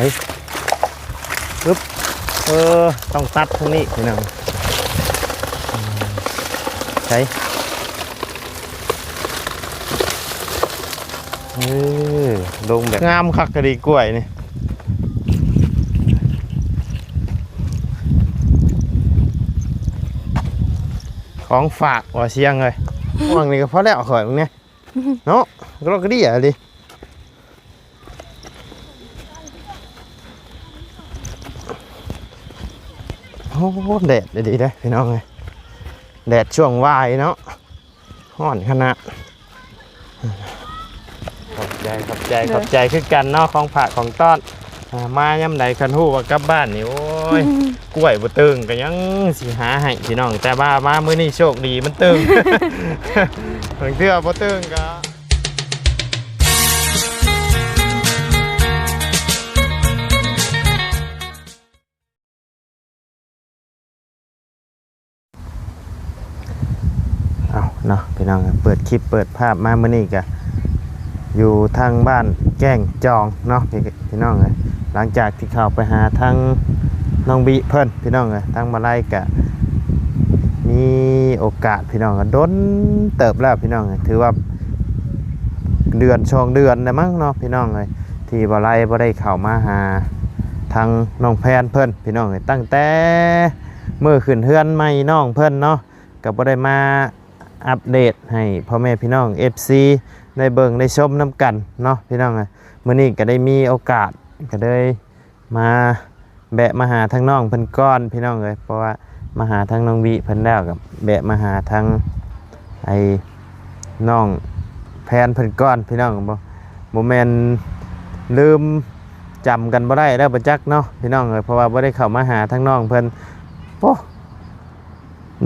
ປຶບ ເອີ ຕ້ອງຕັດທາງນີ້ພີ່ນ້ອງ ໃສ ເອີ ລົງແບບງາມຄັກກະດີກ້ວຍນີ້ ຂອງຝາກວ່າຊຽງເອີຍ ຫວ່າງນີ້ກໍພໍແລ້ວຂ້ອຍເບິ່ງແດ່ ເນາະ ກະດອກກະເດຍອີ່ຫຼີ ໂອ້ ແດດດີເດ້ພີ່ນ້ອງເອີຍ ແດດຊ່ວງບ່າຍເນາະ ຮ້ອນຂະໜາດ ຂອບໃຈ ຂອບໃຈ ໂດຍ ຂອບໃຈຄືກັນເນາະ ຂອງຝາກຂອງຕ້ອນ ອ່າ ມາຍາມໃດຄັນຮູ້ວ່າກັບບ້ານນີ້ ໂອ້ຍ ກ້ວຍບໍ່ເຕີງກໍຍັງຊິຫາໃຫ້ພີ່ນ້ອງ ແຕ່ວ່າມາມື້ນີ້ໂຊກດີມັນເຕີງ ບາງເທື່ອບໍ່ເຕີງກໍ ເອົາເນາະພີ່ນ້ອງ ເປີດຄລິບເປີດພາບມາມື້ນີ້ກະຢູ່ທາງບ້ານແກ້ງຈອງເນາະ ພີ່ ພີ່ນ້ອງເອີຍ ຫຼັງຈາກທີ່ເຂົ້າໄປຫາທາງນ້ອງບິເພິ່ນພີ່ນ້ອງເອີຍ ທາງມາໄລກະມີໂອກາດພີ່ນ້ອງ ດົນເຕີບແລ້ວພີ່ນ້ອງເອີຍ ຖືວ່າເດືອນສອງເດືອນແລ້ວມັ້ງເນາະພີ່ນ້ອງເອີຍ ທີ່ບໍ່ໄລບໍ່ໄດ້ເຂົ້າມາຫາທາງນ້ອງແພນເພິ່ນພີ່ນ້ອງເອີຍ ຕັ້ງແຕ່ມື້ຂຶ້ນເຮືອນໃໝ່ນ້ອງເພິ່ນເນາະ ກໍບໍ່ໄດ້ມາອັບເດດໃຫ້ພໍ່ແມ່ພີ່ນ້ອງເອັຟຊີໄດ້ເບິ່ງໄດ້ຊົມນຳກັນເນາະພີ່ນ້ອງເອີຍ ມື້ນີ້ກໍໄດ້ມີໂອກາດ ກໍເລີຍມາແວະມາຫາທາງນ້ອງເພິ່ນກ່ອນພີ່ນ້ອງເອີຍ ເພາະວ່າມາຫາທາງນ້ອງບິເພິ່ນແລ້ວ ກໍແວະມາຫາທາງ ໄອ້ນ້ອງແພນເພິ່ນກ່ອນພີ່ນ້ອງ ບໍ່ ບໍ່ແມ່ນລືມຈຳກັນບໍ່ໄດ້ແລ້ວບໍ່ຈັກເນາະພີ່ນ້ອງເອີຍ ເພາະວ່າບໍ່ໄດ້ເຂົ້າມາຫາທາງນ້ອງເພິ່ນ ໂອ້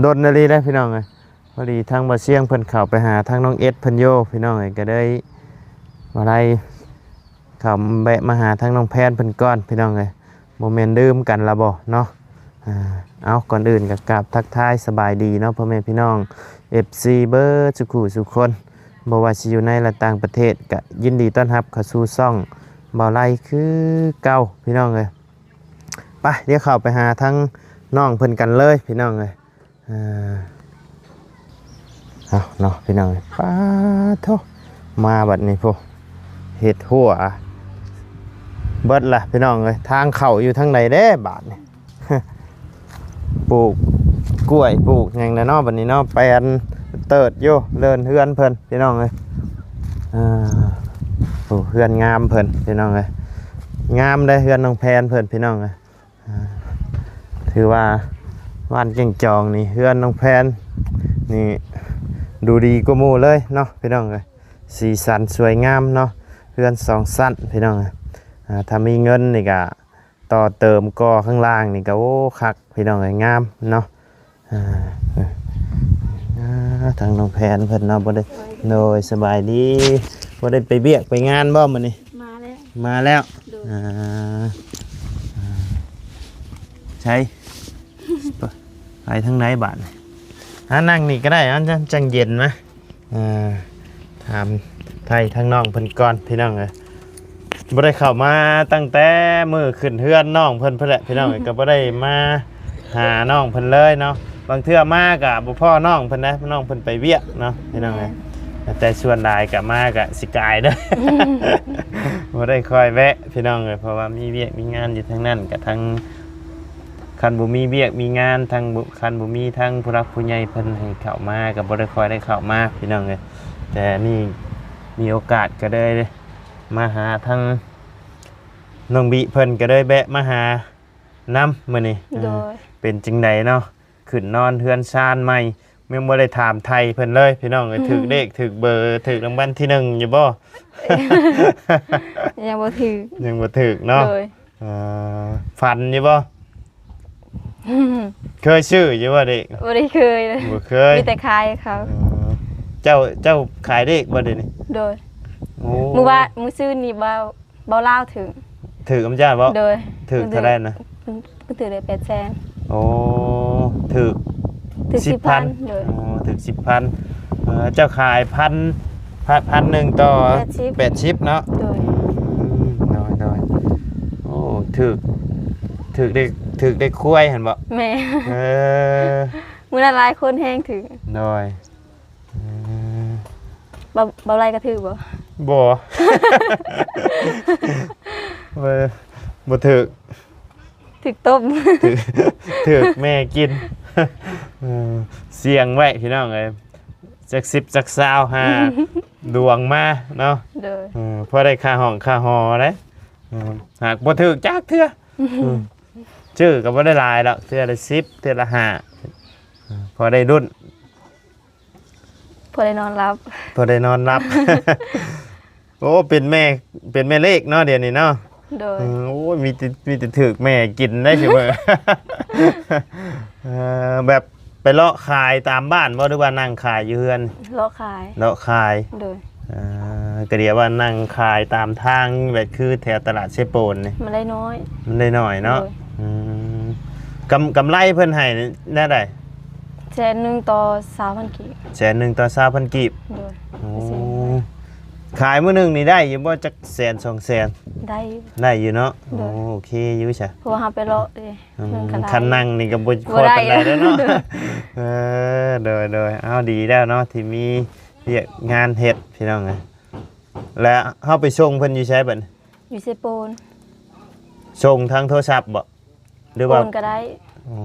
ດົນອີ່ຫຼີເດ້ພີ່ນ້ອງເອີຍ ພໍດີທາງບ່າວຊຽງເພິ່ນເຂົ້າໄປຫາທາງນ້ອງເອັດເພິ່ນຢູ່ພີ່ນ້ອງເອີຍ ກໍເລີຍບໍ່ໄດ້ເຂົ້າແວະມາຫາທາງນ້ອງແພນເພິ່ນກ່ອນພີ່ນ້ອງເອີຍ ບໍ່ແມ່ນລືມກັນລະບໍ່ເນາະ ອ່າ ເອົາ ກ່ອນອື່ນກໍກາບທັກທາຍສະບາຍດີເນາະ ພໍ່ແມ່ພີ່ນ້ອງເອັຟຊີເບິດສູ່ຄູ່ສູ່ຄົນ ບໍ່ວ່າຊິຢູ່ໃນ ແລະ ຕ່າງປະເທດ ກະຍິນດີຕ້ອນຮັບເຂົ້າສູ່ຊ່ອງບ່າວໄລຄືເກົ່າພີ່ນ້ອງເອີຍ ໄປ ດຽວເຂົ້າໄປຫາທາງນ້ອງເພິ່ນກັນເລີຍພີ່ນ້ອງເອີຍ ອ່າ ເອົາເນາະພີ່ນ້ອງເອີຍ ປາໂທ້ ມາບັດນີ້ພຸ້ນ ເຮັດຮົ້ວເບິດລະພີ່ນ້ອງເອີຍ ທາງເຂົ້າຢູ່ທາງໃດເດ້ບາດນີ້ ປູກກ້ວຍ ປູກຫຍັງແລ້ວເນາະ ບັດນີ້ເນາະ ແປນເຕີດຢູ່ເລີນເຮືອນເພິ່ນພີ່ນ້ອງເອີຍ ອ່າ ໂອ້ ເຮືອນງາມເພິ່ນພີ່ນ້ອງເອີຍ ງາມເດ້ເຮືອນນ້ອງແພນເພິ່ນພີ່ນ້ອງເອີຍ ອ່າ ຖືວ່າບ້ານແກ້ງຈອງນີ້ ເຮືອນນ້ອງແພນນີ້ ດູດີກວ່າໝູ່ເລີຍເນາະພີ່ນ້ອງເອີຍ ສີສັນສວຍງາມເນາະ ເຮືອນສອງຊັ້ນພີ່ນ້ອງເອີຍ ອ່າ ຖ້າມີເງິນນີ້ກະຕໍ່ເຕີມກໍ່ຂ້າງລ່າງນີ້ກະ ໂອ້ ຄັກພີ່ນ້ອງເອີຍ ງາມເນາະ ອ່າ ອ່າ ທາງນ້ອງແພນເພິ່ນເນາະ ບໍ່ໄດ້ ໂດຍ ສະບາຍດີ ບໍ່ໄດ້ໄປວຽກໄປງານບໍ່ມື້ນີ້? ມາແລ້ວ ມາແລ້ວ ໂດຍ ອ່າ ໃສ ໄປທາງໃດບາດນີ້? ອ່າ ນັ່ງນີ້ກໍໄດ້ ມັນຈັ່ງເຢັນມາ ອ່າ ຖາມໄຖ່ທາງນ້ອງເພິ່ນກ່ອນພີ່ນ້ອງເອີຍ ບໍ່ໄດ້ເຂົ້າມາຕັ້ງແຕ່ມື້ຂຶ້ນເຮືອນນ້ອງເພິ່ນພຸ້ນແຫຼະພີ່ນ້ອງເອີຍ ກໍບໍ່ໄດ້ມາຫານ້ອງເພິ່ນເລີຍເນາະ ບາງເທື່ອມາກໍບໍ່ພໍ້ນ້ອງເພິ່ນນະ ນ້ອງເພິ່ນໄປວຽກເນາະພີ່ນ້ອງເອີຍ ແມ່ນ ແຕ່ສ່ວນຫຼາຍກໍມາກໍຊິກາຍເດີ ບໍ່ໄດ້ຄ່ອຍແວະພີ່ນ້ອງເອີຍ ເພາະວ່າມີວຽກມີງານຢູ່ທາງນັ້ນ ກໍທາງ ຄັນບໍ່ມີວຽກມີງານ ທາງ ຄັນບໍ່ມີທາງຜູ້ຫຼັກຜູ້ໃຫຍ່ເພິ່ນໃຫ້ເຂົ້າມາ ກໍບໍ່ໄດ້ຄ່ອຍໄດ້ເຂົ້າມາພີ່ນ້ອງເອີຍ ແຕ່ນີ້ມີໂອກາດກໍເລີຍມາຫາທາງນ້ອງບິເພິ່ນ ກໍເລີຍແວະມາຫານຳມື້ນີ້ ໂດຍ ເປັນຈັ່ງໃດເນາະ ຂຶ້ນນອນເຮືອນຊານໃໝ່ ຍັງບໍ່ໄດ້ຖາມໄຖ່ເພິ່ນເລີຍພີ່ນ້ອງເອີຍ ຖືກເລກຖືກເບີ ຖືກລາງວັນທີໜຶ່ງຢູ່ບໍ່? ຍັງບໍ່ຖືກ ຍັງບໍ່ຖືກເນາະ ໂດຍ ອ່າ ຝັນຢູ່ບໍ່? ເຄີຍຊື້ຢູ່ບໍ່ເລກ? ບໍ່ໄດ້ເຄີຍເລີຍ ບໍ່ເຄີຍ ມີແຕ່ຂາຍເຂົາ ເຈົ້າ ເຈົ້າຂາຍເລກບໍ່ດຽວນີ້? ໂດຍ ໂອ້ ມື້ວານ ມື້ຊືນນີ້ເບົາ ເບົາລາວຖືກ ຖືກນຳເຈົ້າບໍ່? ໂດຍ ຖືກເທົ່າໃດນະ? ເພິ່ນຖືກໄດ້ແປດແສນ ໂອ້ ຖືກ ຖືກສິບພັນ ສິບພັນ ໂດຍ ໂອ້ ຖືກສິບພັນ ເອີ ເຈົ້າຂາຍພັນ ພັນ ພັນໜຶ່ງຕໍ່ແປດສິບ ແປດສິບເນາະ ໂດຍ ອືມ ໂດຍ ໂດຍ ໂອ້ ຖືກ ຖືກເດັກ ຖືກເດັກຄວາຍຫັ້ນບໍ່? ແມ່ນ. ເອີ ມື້ນັ້ນຫຼາຍຄົນແຮງຖືກ. ໂດຍ. ເອີ ບໍ່ ບໍ່ໄລ່ກໍຖືກບໍ່? ບໍ່ ບໍ່ ບໍ່ຖືກ. ຖືກຕົບ ຖືກ ຖືກແມ່ກິນ. ເອີ ສ່ຽງໄວ້ພີ່ນ້ອງເອີຍ ຈັກສິບຈັກຊາວຫາດວງມາເນາະ. ໂດຍ. ເອີ ພໍໄດ້ຄ່າຫ້ອງຄ່າຫໍໄດ໋. ເອີ ຫາກບໍ່ຖືກຈັກເທື່ອ. ເອີ ຊື້ກໍບໍ່ໄດ້ຫຼາຍດອກ ເທື່ອລະສິບ ເທື່ອລະຫ້າ ເອີ ພໍໄດ້ລຸ້ນ. ພໍໄດ້ນອນຫຼັບ ພໍໄດ້ນອນຫຼັບ. ໂອ້ ເປັນແມ່ ເປັນແມ່ເລກເນາະ ດຽວນີ້ເນາະ. ໂດຍ. ເອີ ໂອ້ຍ ມີແຕ່ ມີແຕ່ຖືກແມ່ກິນໄດ໋ຊຸມື້. ເອີ ແບບໄປເລາະຂາຍຕາມບ້ານບໍ່ ຫຼືວ່ານັ່ງຂາຍຢູ່ເຮືອນ? ເລາະຂາຍ ເລາະຂາຍ. ໂດຍ. ເອີ ກໍດຽວວ່ານັ່ງຂາຍຕາມທາງ ແບບຄືແຖວຕະຫຼາດເຊໂປນນີ້ ມັນໄດ້ນ້ອຍ ມັນໄດ້ນ້ອຍເນາະ. ໂດຍ. ອືມ ກຳ ກຳໄລເພິ່ນໃຫ້ແນວໃດ? ແສນໜຶ່ງຕໍ່ຊາວພັນກີບ. ແສນໜຶ່ງຕໍ່ຊາວພັນກີບ. ໂດຍ. ໂອ້ ຂາຍມື້ໜຶ່ງນີ້ໄດ້ຢູ່ບໍ່ ຈັກແສນສອງແສນ? ໄດ້ຢູ່ ໄດ້ຢູ່ເນາະ. ໂດຍ. ໂອ້ ໂອເຄຢູ່ຊະ ເພາະວ່າເຮົາໄປເລາະເດ້. ອືມ ຄັນນັ່ງນີ້ກໍບໍ່ຄ່ອຍປານໃດແລ້ວເນາະ. ໂດຍ. ເອີ ໂດຍໆ ເອົາ ດີແລ້ວເນາະ ທີ່ມີວຽກງານເຮັດພີ່ນ້ອງເອີຍ. ແລ້ວເຮົາໄປສົ່ງເພິ່ນຢູ່ໃສບັດນີ້? ຢູ່ເຊໂປນ. ສົ່ງທາງໂທລະສັບບໍ່ ຫຼືວ່າໂອນກໍໄດ້? ອໍ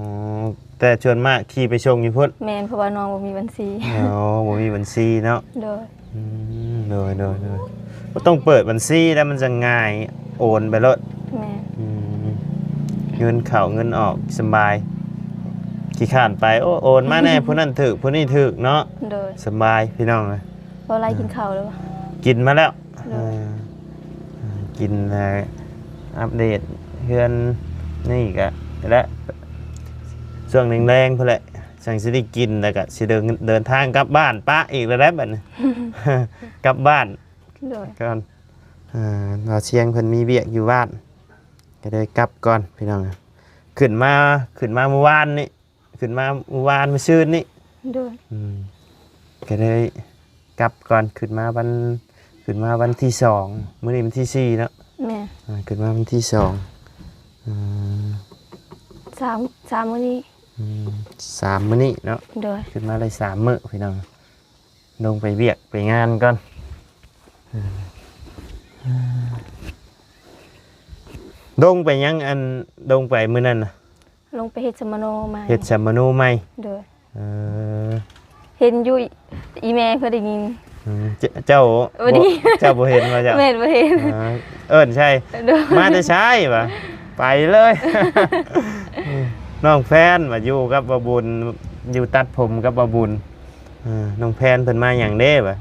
ແຕ່ສ່ວນມາກຂີ່ໄປສົ່ງຢູ່ພຸ້ນ. ແມ່ນ ເພາະວ່ານ້ອງບໍ່ມີບັນຊີ. ອໍ ບໍ່ມີບັນຊີເນາະ. ໂດຍ. ອືມ ໂດຍໆໆ ບໍ່ຕ້ອງເປີດບັນຊີແລ້ວ ມັນຈະງ່າຍ ໂອນໄປໂລດ. ແມ່ນ. ອືມ ເງິນເຂົ້າເງິນອອກສະບາຍ ຂີ້ຄ້ານໄປ ໂອ້ ໂອນມາແດ່ ຜູ້ນັ້ນຖືກ ຜູ້ນີ້ຖືກເນາະ. ໂດຍ. ສະບາຍພີ່ນ້ອງເອີຍ. ບໍ່ໄລ່ກິນເຂົ້າແລ້ວບໍ່? ກິນມາແລ້ວ. ໂດຍ. ເອີ ກິນ ເອີ ອັບເດດເຮືອນນີ້ກະແລ້ວ ຊ່ວງແລງໆພຸ້ນແຫຼະ ຈັ່ງຊິໄດ້ກິນ ແລ້ວກະຊິເດີນ ເດີນທາງກັບບ້ານ ປະອີກແລ້ວແຫຼະບັດນີ້ ກັບບ້ານ. ໂດຍ. ກ່ອນ ເອີ ບ່າວຊຽງເພິ່ນມີວຽກຢູ່ບ້ານ ກໍເລີຍກັບກ່ອນພີ່ນ້ອງ. ຂຶ້ນມາ ຂຶ້ນມາມື້ວານນີ້ ຂຶ້ນມາມື້ວານ ມື້ຊືນນີ້. ໂດຍ. ອືມ ກໍເລີຍກັບກ່ອນ ຂຶ້ນມາວັນ ຂຶ້ນມາວັນທີສອງ ມື້ນີ້ວັນທີສີ່ເນາະ. ແມ່ນ. ອ່າ ຂຶ້ນມາວັນທີສອງ ອືມ ສາມ ສາມມື້ນີ້. ອືມ ສາມມື້ນີ້ເນາະ. ໂດຍ. ຂຶ້ນມາໄດ້ສາມມື້ພີ່ນ້ອງ. ລົງໄປວຽກໄປງານກ່ອນ. ເອີ ລົງໄປຫຍັງ ອັນ ລົງໄປມື້ນັ້ນນະ? ລົງໄປເຮັດສຳມະໂນໃໝ່. ເຮັດສຳມະໂນໃໝ່. ໂດຍ. ເອີ ເຫັນຢູ່ ອີແມ່ເພິ່ນໄດ້ຍິນ. ອືມ ເຈົ້າ ເຈົ້າບໍ່ໄດ້ ເຈົ້າບໍ່ເຫັນບໍ່ເຈົ້າ? ແມ່ນ ບໍ່ເຫັນ. ເອີ ເອີ້ນໃສ່. ໂດຍ. ມາແຕ່ໃສວະ? ໄປເລີຍ. ນ້ອງແພນວ່າຢູ່ກັບບ່າວບຸນ ຢູ່ຕັດຜົມກັບບ່າວບຸນ. ເອີ ນ້ອງແພນເພິ່ນມາຫຍັງເດ້ວະ?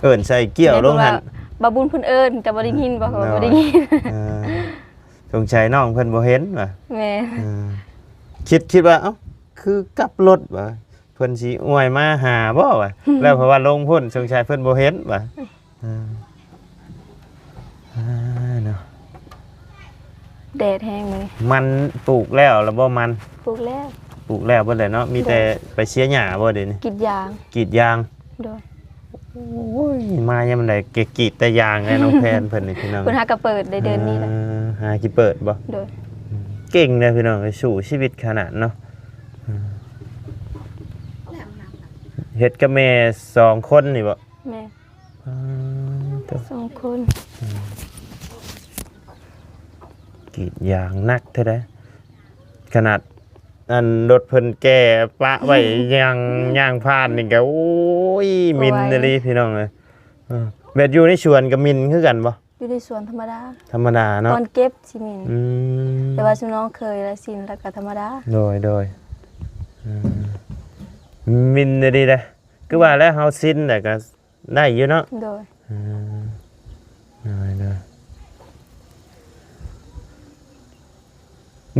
ເອີ ເອີ້ນໃສ່ກ່ຽວລົງຫັ້ນ. ບ່າວບຸນເພິ່ນເອີ້ນ ແຕ່ບໍ່ໄດ້ຍິນ ບໍ່ ບໍ່ໄດ້ຍິນ. ເອີ ສົງໄສນ້ອງເພິ່ນບໍ່ເຫັນວ່າ. ແມ່ນ. ເອີ ຄິດ ຄິດວ່າ ເອົ້າ ຄືກັບລົດວ່າ ເພິ່ນຊິອວຍມາຫາບໍ່ວ່າ. ແລ້ວເພາະວ່າລົງພຸ້ນ ສົງໄສເພິ່ນບໍ່ເຫັນວ່າ. ເອີ ອ່າ ເນາະ ແດດແຮງມື້ນີ້. ມັນປູກແລ້ວລະບໍ່ມັນ? ປູກແລ້ວ. ປູກແລ້ວເບິດແລ້ວເນາະ. ມີແຕ່ ໂດຍ ໄປເສຍຫຍ້າບໍ່ດຽວນີ້? ກຣີດຢາງ. ກຣີດຢາງ. ໂດຍ. ໂອ້ຍ ມາຍາມໃດກະກຣີດແຕ່ຢາງແຫຼະ ນ້ອງແພນເພິ່ນນີ້ພີ່ນ້ອງ. ເພິ່ນຫາກະເປີດໄດ້ເດືອນນີ້ແຫຼະ. ເອີ ຫາຊິເປີດບໍ່? ໂດຍ. ເກັ່ງເດ້ພີ່ນ້ອງ ເອີຍ ສູ້ຊີວິດຂະໜາດເນາະ. ເອີ ເຮັດກັບແມ່ສອງຄົນນີ້ບໍ່? ແມ່ນ. ອໍ ໂທ້ ສອງຄົນ. ອືມ ກຣີດຢາງໜັກແທ້ໃດ ຂະໜາດ ອັນ ລົດເພິ່ນແກ່ປະໄວ້ ຍ່າງ ຍ່າງຜ່ານນີ້ກະ ໂອ້ຍ ມິນອີ່ຫຼີພີ່ນ້ອງເອີຍ. ເອີ ແບບຢູ່ໃນສວນກະມິນຄືກັນບໍ່? ຢູ່ໃນສວນທຳມະດາ. ທຳມະດາເນາະ. ຕອນເກັບຊິມິນ. ອືມ ແຕ່ວ່າຊຸມນ້ອງເຄີຍລະຊິນລະກະທຳມະດາ. ໂດຍ ໂດຍ. ອືມ ມິນອີ່ຫຼີເດ້. ຄືວ່າແລ້ວ ເຮົາຊິນແລ້ວກະໄດ້ຢູ່ເນາະ. ໂດຍ. ອືມ ໂດຍ ໂດຍ.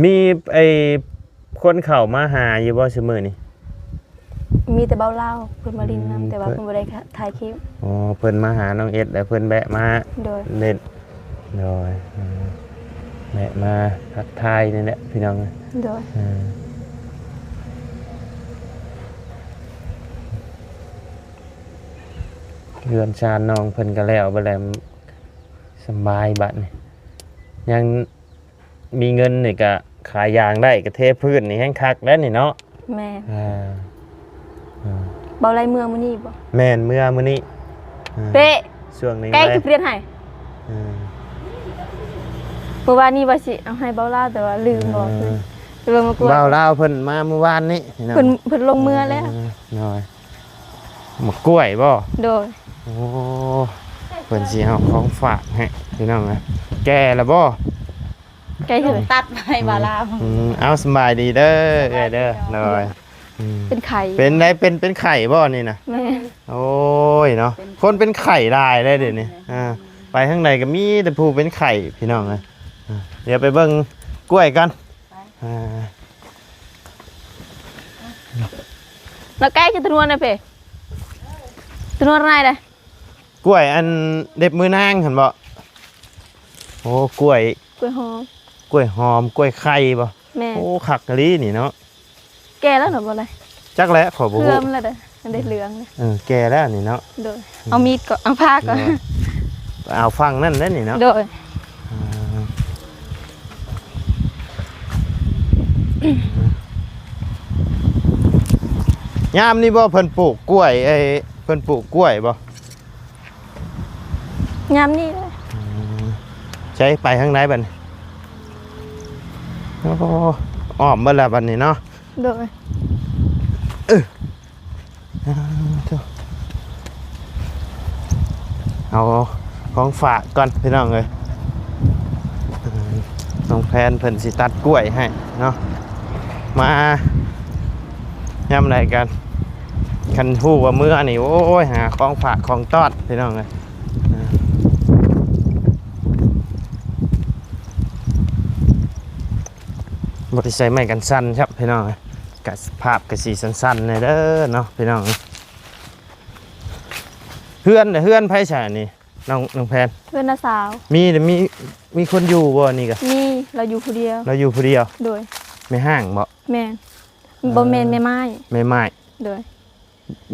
ມີໄອ້ຄົນເຂົ້າມາຫາຢູ່ບໍ່ຊຸມື້ນີ້? ມີແຕ່ບ່າວລາວເພິ່ນມາຫຼິ້ນນຳ. ອືມ ແຕ່ວ່າເພິ່ນບໍ່ໄດ້ຖ່າຍຄລິບ. ອໍ ເພິ່ນມາຫານ້ອງເອັດ ແລ້ວເພິ່ນແວະມາ. ໂດຍ. ເຫຼັ້ນ. ໂດຍ. ອືມ ແວະມາທັກທາຍນີ້ແຫຼະພີ່ນ້ອງ. ໂດຍ. ເອີ ເຮືອນຊານນ້ອງເພິ່ນກະແລ້ວເບິດແລ້ວ ສະບາຍບາດນີ້. ຍັງມີເງິນນີ້ກະຂາຍຢາງໄດ້ ກະເທພື້ນນີ້ແຮງຄັກແລ້ວນີ້ເນາະ. ແມ່ນ. ເອີ ເອີ ເບົາໄລເມືອມື້ນີ້ບໍ່? ແມ່ນ ເມືອມື້ນີ້. ເອີ ເປະ ຊ່ວງນີ້ ໃກ້ຄືປ່ຽນໃຫ້. ເອີ ມື້ວານນີ້ວ່າຊິເອົາໃຫ້ເບົາລາວ ແຕ່ວ່າລືມບອກເພິ່ນ. ເອີ ໄປເບິ່ງມາກວດ ເບົາລາວເພິ່ນມາມື້ວານນີ້ພີ່ນ້ອງ. ເພິ່ນ ເພິ່ນລົງເມືອແລ້ວ. ເອີ ໂດຍ. ໝາກກ້ວຍບໍ່? ໂດຍ. ໂອ້ ເພິ່ນຊິເອົາຂອງຝາກໃຫ້ພີ່ນ້ອງນະ. ແກ່ລະບໍ່? ໃກ້ເທື່ອ ຕັດໃຫ້ວ່າລາວ. ອືມ ເອົາ ສະບາຍດີເດີ ເອື້ອຍເດີ. ໂດຍ. ອືມ ເປັນໄຂ້ ເປັນໄດ້ ເປັນ ເປັນໄຂ້ບໍ່ນີ້ນະ? ແມ່ນ. ໂອ້ຍເນາະ ເປັນ ຄົນເປັນໄຂ້ຫຼາຍເດ້ດຽວນີ້. ອ່າ ໄປທາງໃດກໍມີແຕ່ຜູ້ເປັນໄຂ້ພີ່ນ້ອງເອີຍ. ອ່າ ດຽວໄປເບິ່ງກ້ວຍກ່ອນ. ໄປ. ອ່າ ລາວໃກ້ຈະຕະນວນນະເພ ຕະນວນໄດ້ເດ້. ກ້ວຍອັນເລັບມືນາງຫັ້ນບໍ່? ໂອ້ ກ້ວຍ ກ້ວຍຫອມ ກ້ວຍຫອມ ກ້ວຍໄຂ່ບໍ່? ແມ່ນ. ໂອ້ ຄັກອີ່ຫຼີນີ້ເນາະ. ແກ່ແລ້ວເນາະ ບໍ່ໄດ້ ຈັກແຫຼະ ຂ້ອຍບໍ່ຮູ້. ເຫຼືອງແລ້ວເດ້ ອັນເດ ເຫຼືອງເດ້. ເອີ ແກ່ແລ້ວນີ້ເນາະ. ໂດຍ. ເອົາມີດກໍ ເອົາພ້າກໍ ເອີ ເອົາຝັ່ງນັ້ນເດ້ນີ້ເນາະ. ໂດຍ. ອ່າ ຍາມນີ້ບໍ່ ເພິ່ນປູກກ້ວຍ ເອີ ເພິ່ນປູກກ້ວຍບໍ່? ຍາມນີ້ແຫຼະ. ອືມ ໃຊ້ໄປທາງໃດບັດນີ້? ໂອ້ ອ້ອມເບິດແລ້ວບັດນີ້ເນາະ. ໂດຍ. ເອີ ອ່າ ໂທ້ ເອົາຂອງຝາກກ່ອນພີ່ນ້ອງເອີຍ. ເອີ ນ້ອງແພນເພິ່ນຊິຕັດກ້ວຍໃຫ້ເນາະ. ມາຍາມໃດກັນ ຄັນຮູ້ວ່າເມືອນີ້ ໂອ້ຍ ຫາຂອງຝາກຂອງຕ້ອນພີ່ນ້ອງເອີຍ. ອ່າ ບໍ່ໄດ້ໃສ່ໄມ້ກັນສັ່ນຄັບພີ່ນ້ອງເອີຍ. ກະພາບກະຊິສັ່ນໆແດ່ເດີເນາະພີ່ນ້ອງ. ເຮືອນ ເຮືອນໃຜຊະນີ້ ນ້ອງ ນ້ອງແພນ? ເຮືອນນ້າສາວ. ມີ ມີ ມີຄົນຢູ່ບໍ່ນີ້ກະ? ມີ ລາວຢູ່ຜູ້ດຽວ. ລາວຢູ່ຜູ້ດຽວ. ໂດຍ. ແມ່ຮ້າງບໍ່? ແມ່ນ. ເອີ ບໍ່ແມ່ນ ແມ່ໝ້າຍ. ແມ່ໝ້າຍ. ໂດຍ.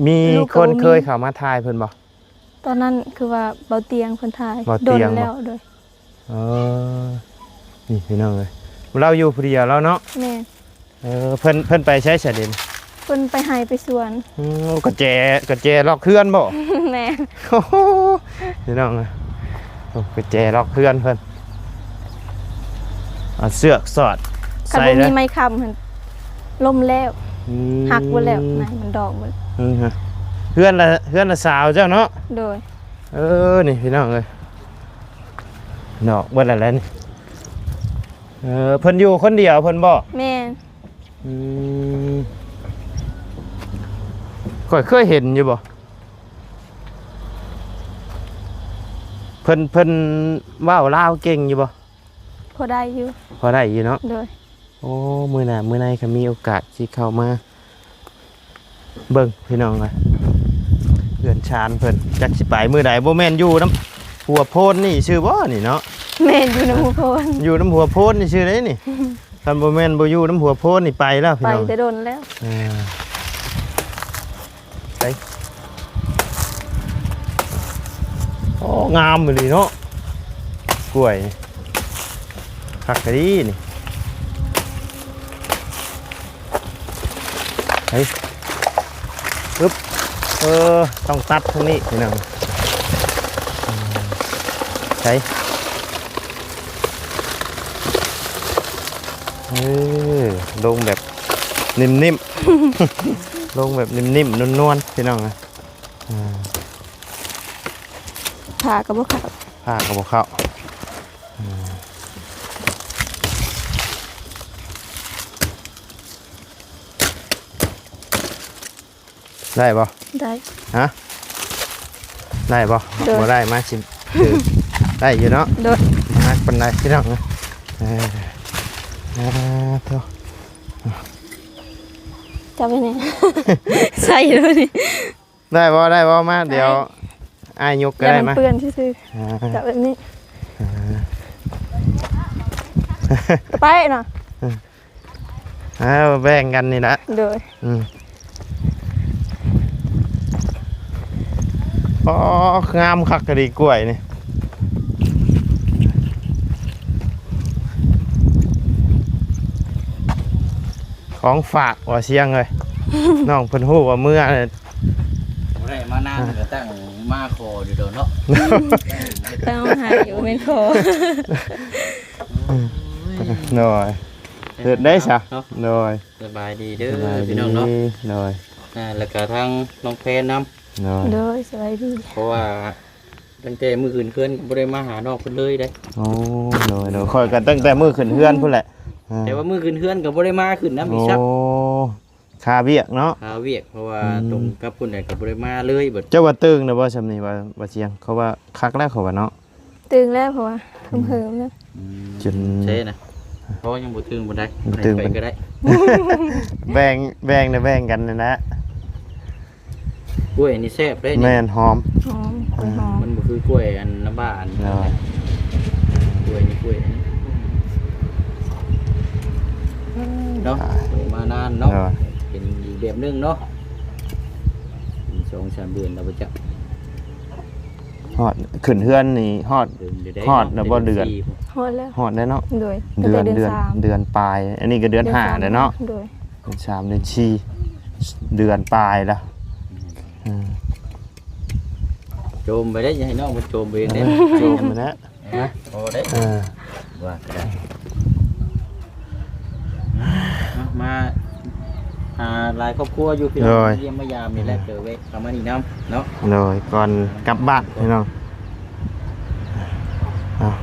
ມີຄົນເຄີຍເຂົ້າມາຖ່າຍເພິ່ນບໍ່? ຕອນນັ້ນຄືວ່າເບົາຕຽງເພິ່ນຖ່າຍ. ເບົາຕຽງ ດົນແລ້ວ. ໂດຍ. ເອີ ນີ້ພີ່ນ້ອງເອີຍ ລາວຢູ່ຜູ້ດຽວລາວເນາະ. ແມ່ນ. ເອີ ເພິ່ນ ເພິ່ນໄປໃສຊະເດ? ເພິ່ນໄປໄຮ່ໄປສວນ. ອືມ ກະແຈ ກະແຈລັອກເຮືອນບໍ່? ແມ່ນ. ພີ່ນ້ອງເອີຍ ໂອ້ ກະແຈລັອກເຮືອນເພິ່ນ. ເອົາເຊືອກສອດ ຄັນບໍ່ມີໄມ້ຄ້ຳຫັ້ນລົ້ມແລ້ວ. ອືມ ຫັກເບິດແລ້ວນະ ມັນດອກເບິດ. ອືມ ເຮືອນລະ ເຮືອນລະສາວເຈົ້າເນາະ. ໂດຍ. ເອີ ນີ້ພີ່ນ້ອງເອີຍ ດອກເບິດແລ້ວນີ້. ເອີ ເພິ່ນຢູ່ຄົນດຽວເພິ່ນບໍ່? ແມ່ນ. ອືມ ຂ້ອຍເຄີຍເຫັນຢູ່ບໍ່? ເພິ່ນ ເພິ່ນເວົ້າລາວເກັ່ງຢູ່ບໍ່? ພໍໄດ້ຢູ່. ພໍໄດ້ຢູ່ເນາະ. ໂດຍ. ໂອ້ ມື້ໜ້າມື້ໃນ ຄັນມີໂອກາດຊິເຂົ້າມາເບິ່ງພີ່ນ້ອງເອີຍ ເຮືອນຊານເພິ່ນ. ຈັກຊິໄປມື້ໃດ ບໍ່ແມ່ນຢູ່ນຳຫົວໂພນນີ້ຊື່ບໍ່ນີ້ເນາະ? ແມ່ນ ຢູ່ນຳຫົວໂພນ. ຢູ່ນຳຫົວໂພນນີ້ຊື່ເດ້ນີ້. ຄັນບໍ່ແມ່ນບໍ່ຢູ່ນຳຫົວໂພນນີ້ໄປແລ້ວພີ່ນ້ອງ. ໄປແຕ່ດົນແລ້ວ. ເອີ ໄປ. ໂອ້ ງາມອີ່ຫຼີເນາະ ກ້ວຍນີ້ ຄັກອີ່ຫຼີນີ້. ໄປ ປຶບ ເອີ ຕ້ອງຕັດທາງນີ້ພີ່ນ້ອງ. ອືມ ໄປ. ເອີ ລົງແບບ ນິ້ມໆ ລົງແບບນິ້ມໆ ນວນໆ ພີ່ນ້ອງນະ. ອ່າ ຜ້າກໍບໍ່ເຂົ້າ ຜ້າກໍບໍ່ເຂົ້າ. ອ່າ ໄດ້ບໍ່? ໄດ້. ຮະ? ໄດ້ບໍ່? ໂດຍ. ບໍ່ໄດ້ມາຊິ ໄດ້ຢູ່ເນາະ. ໂດຍ. ໜັກປານໃດພີ່ນ້ອງ? ເອີ ອ່າ ໂທ້ ຈັບໄວ້ແດ່ ໃສ່ເລີຍນີ້. ໄດ້ບໍ່? ໄດ້ບໍ່? ມາ ໄດ້ ດຽວອ້າຍຍົກກໍໄດ້. ຢ້ານມັນ ມາ ເປື້ອນຊື່ໆ. ອ່າ ຈັບແບບນີ້. ອ່າ ໄປເນາະ. ເອີ ເອົາແບ່ງກັນນີ້ລະ. ໂດຍ. ອືມ ອໍ ງາມຄັກກະດີກ້ວຍນີ້. ຂອງຝາກວ່າຊຽງເອີຍ ນ້ອງເພິ່ນຮູ້ວ່າເມືອ ບໍ່ໄດ້ມານານກໍຕັ້ງມາຂໍຢູ່ດອກເນາະ ຕ້ອງໃຫ້ຢູ່ແມ່ນຂໍ ໂດຍ ເຮັດໄດ້ຊະ ເນາະ ໂດຍ ສະບາຍດີເດີ ສະບາຍດີ ພີ່ນ້ອງເນາະ ໂດຍ ອ່າ ແລ້ວກໍທາງນ້ອງແພນນຳ ໂດຍ ໂດຍ ສະບາຍດີ ເພາະວ່າຕັ້ງແຕ່ມື້ຂຶ້ນເຮືອນກໍບໍ່ໄດ້ມາຫານ້ອງເພິ່ນເລີຍເດ້ ໂອ້ ໂດຍ ໂດຍ ຂ້ອຍກໍຕັ້ງແຕ່ມື້ຂຶ້ນເຮືອນພຸ້ນແຫຼະ ອ່າ ແຕ່ວ່າມື້ຂຶ້ນເຮືອນກໍບໍ່ໄດ້ມາຂຶ້ນນຳອີກຊ້ຳ ໂອ້ ຄາວຽກເນາະ ຄາວຽກ ເພາະວ່າ ອືມ ຕົງກັບພຸ້ນແຫຼະກໍບໍ່ໄດ້ມາເລີຍບັດ ເຈົ້າວ່າຕຶງແລ້ວບໍ່ຊ່ຳນີ້ ວ່າ ວ່າຊຽງ ເຂົາວ່າຄັກແລ້ວ ເຂົາວ່າເນາະ ຕຶງແລ້ວ ເພາະວ່າເຫິມໆແລ້ວ ອືມ ຈົນ ໃຊ່ນະ ເພາະຍັງບໍ່ຕຶງບໍ່ໄດ້ ບໍ່ຕຶງ ໃຫ້ໄປກໍໄດ້ ແບ່ງ ແບ່ງນະ ແບ່ງກັນນະ ກ້ວຍນີ້ແຊບເດ້ນີ້ ແມ່ນ ຫອມ ຫອມ ກ້ວຍຫອມ ມັນບໍ່ຄືກ້ວຍອັນນຳບ້ານ ເນາະ ກ້ວຍນີ້ ກ້ວຍອັນນີ້ເນາະ ໂຕມານານເນາະ ເນາະ ເປັນອີກແບບໜຶ່ງເນາະ ສອງສາມເດືອນແລ້ວບໍ່ຈັກ ຮອດ ຂຶ້ນເຮືອນນີ້ຮອດ ຮອດແລ້ວບໍ່ເດືອນ ຮອດແລ້ວ ຮອດແລ້ວເນາະ ໂດຍ ເດືອນ ຕັ້ງແຕ່ເດືອນ ເດືອນ ສາມ ເດືອນປາຍ ອັນນີ້ກໍເດືອນ ເດືອນຫ້າ ຫ້າ ແລ້ວເນາະ ໂດຍ ເດືອນສາມ ເດືອນສີ່ ເດືອນປາຍແລ້ວ ອືມ ໂຈມໄປເດ້ ຢ່າໃຫ້ນ້ອງມັນໂຈມໄປເອງເດ້ ໂຈມໄປແລ້ວ ນະ ໂອ້ເດ້ ເອີ ວ່າກໍໄດ້ ມາຫາຫຼາຍຄອບຄົວຢູ່ພີ່ນ້ອງ ໂດຍ ມາຢ້ຽມມາຢາມນີ້ແຫຼະ ເອີ ເດີແວະເຂົ້າມານີ້ນຳເນາະ ໂດຍ ກ່ອນກັບບ້ານພີ່ນ້ອງ ເອົາ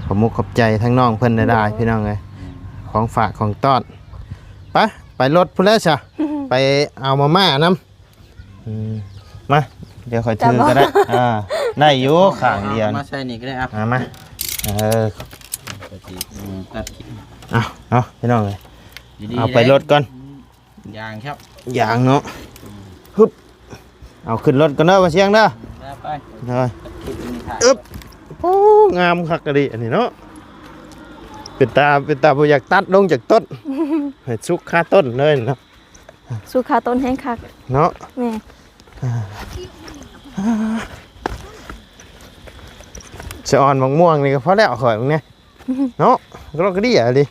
ຂອບມຸກຂອບໃຈທາງນ້ອງເພິ່ນຫຼາຍໆ ໂດຍ ພີ່ນ້ອງເອີຍ ຂອງຝາກຂອງຕ້ອນ ໄປ ໄປລົດພຸ້ນແຫຼະຊະ ໄປເອົາມາມ່ານຳ ອືມ ມາ ດຽວຂ້ອຍຖືກໍໄດ້ ອ່າ ໄດ້ຢູ່ຂ້າງດຽວ ເອົາມາໃສ່ນີ້ກໍໄດ້ ອ່ະ ມາ ມາ ເອີ ກໍຊິ ອືມ ຕັດ ເອົາ ເອົາ ພີ່ນ້ອງເອີຍ ດີໆ ເອົາໄປລົດກ່ອນ ຢາງຄັບ ຢາງເນາະ ອືມ ຮຶບ ເອົາຂຶ້ນລົດກ່ອນເດີ ບໍ່ສຽງເດີ ໄປ ເດີ ອຶບ ໂອ້ ງາມຄັກອີ່ຫຼີອັນນີ້ເນາະ ເປັນຕາ ເປັນຕາບໍ່ຢາກຕັດລົງຈາກຕົ້ນ ໃຫ້ສຸກຄາຕົ້ນເລີຍເນາະ ສຸກຄາຕົ້ນແຮງຄັກເນາະ ແມ່ນ ສະອອນໝາກມ່ວງນີ້ກໍພໍແລ້ວຂ້ອຍເບິ່ງແດ່ ເນາະ ກະດອກກະເດຍອີ່ຫຼີ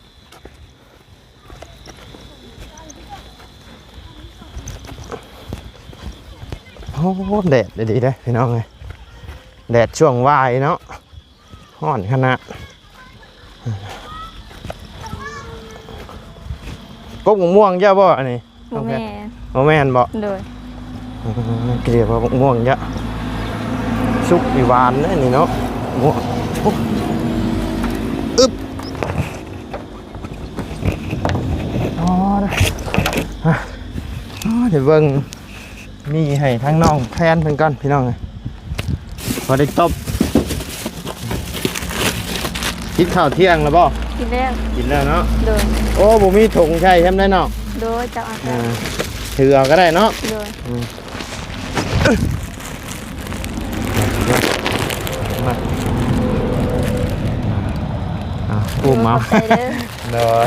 ໂອ້ ແດດດີເດ້ພີ່ນ້ອງເອີຍ ແດດຊ່ວງບ່າຍເນາະ ຮ້ອນຂະໜາດ ກົກໝາກມ່ວງເຈົ້າບໍ່ອັນນີ້? ບໍ່ແມ່ນ ບໍ່ແມ່ນບໍ່? ໂດຍ ເອີ ເກຍວ່າໝາກມ່ວງເຈົ້າ ສຸກອີ່ຫວານເດ້ນີ້ເນາະ ໝາກມ່ວງ ອຶບ ອໍ ໄດ້ເບິ່ງ ມີໃຫ້ທາງນ້ອງແພນເພິ່ນກ່ອນພີ່ນ້ອງ ພໍໄດ້ຕົ້ມ ກິນເຂົ້າທ່ຽງແລ້ວບໍ່? ກິນແລ້ວ ກິນແລ້ວເນາະ ໂດຍ ໂອ້ ບໍ່ມີຖົງໃສ່ແຮມໄດ໋ນ້ອງ ໂດຍ ເຈົ້າ ອ່າ ຖືເອົາກໍໄດ້ເນາະ ໂດຍ ອືມ ມາ ອ່າ ອຸ້ມເອົາ ໂດຍ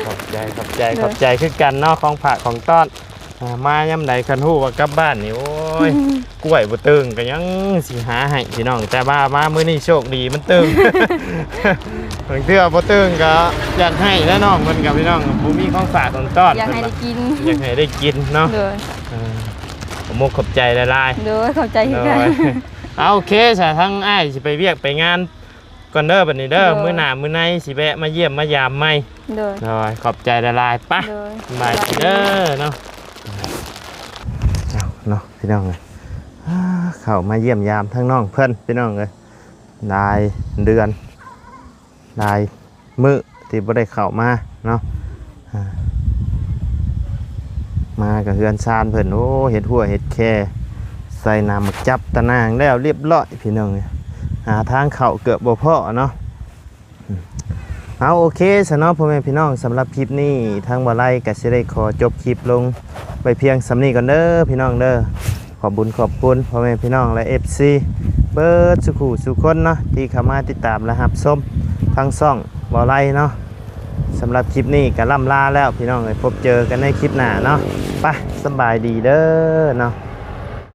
ຂອບໃຈ ຂອບໃຈ ໂດຍ ຂອບໃຈຄືກັນເນາະ ຂອງຝາກຂອງຕ້ອນ ອ່າ ມາຍາມໃດຄັນຮູ້ວ່າກັບບ້ານນີ້ ໂອ້ຍ ກ້ວຍບໍ່ຕຶງກໍຍັງຊິຫາໃຫ້ພີ່ນ້ອງ ແຕ່ວ່າມາມື້ນີ້ໂຊກດີມັນຕຶງ ບາງເທື່ອບໍ່ຕຶງກໍຢາກໃຫ້ແຫຼະນ້ອງເພິ່ນກັບພີ່ນ້ອງ ບໍ່ມີຂອງຝາກຂອງຕ້ອນ ຢາກໃຫ້ໄດ້ກິນ ຢາກໃຫ້ໄດ້ກິນເນາະ ໂດຍ ເອີ ຂອບມຸກຂອບໃຈຫຼາຍໆ ໂດຍ ຂອບໃຈຄືກັນ ໂດຍ ເອົາ ໂອເຄຊະ ທາງອ້າຍຊິໄປວຽກໄປງານ ກ່ອນເດີບັດນີ້ເດີ ໂດຍ ມື້ໜ້າມື້ໃນຊິແວະມາຢ້ຽມມາຢາມໃໝ່ ໂດຍ ໂດຍ ຂອບໃຈຫຼາຍໆ ປະ ໂດຍ ສະບາຍດີເດີເນາະ ເອົາເນາະ ພີ່ນ້ອງເອີຍ ອ່າ ເຂົ້າມາຢ້ຽມຢາມທາງນ້ອງເພິ່ນ ພີ່ນ້ອງເອີຍ ຫຼາຍເດືອນ ຫຼາຍມື້ທີ່ບໍ່ໄດ້ເຂົ້າມາເນາະ ອ່າ ມາກໍເຮືອນຊານເພິ່ນ ໂອ້ ເຮັດຮົ້ວເຮັດແຄ ໃສ່ນ້ຳໝາກຈັບຕານາງແລ້ວລຽບຮ້ອຍ ພີ່ນ້ອງເອີຍ ຫາທາງເຂົ້າເກືອບບໍ່ພໍເນາະ ເອົາ ໂອເຄຊະເນາະ ພໍ່ແມ່ພີ່ນ້ອງ ສຳລັບຄລິບນີ້ ທາງບ່າວໄລກໍຊິໄດ້ຂໍຈົບຄລິບລົງໄວ້ພຽງສ່ຳນີ້ກ່ອນເດີ ພີ່ນ້ອງເດີ ຂອບບຸນຂອບຄຸນພໍ່ແມ່ພີ່ນ້ອງ ແລະ ເອັຟຊີ ເບິດສູ່ຄູ່ສູ່ຄົນເນາະ ທີ່ເຂົ້າມາຕິດຕາມ ແລະ ຮັບຊົມທາງຊ່ອງບ່າວໄລເນາະ ສຳລັບຄລິບນີ້ກໍລ່ຳລາແລ້ວ ພີ່ນ້ອງເອີຍ ພົບເຈີກັນໃນຄລິບໜ້າເນາະ ໄປ ສຳບາຍດີເດີເນາະ.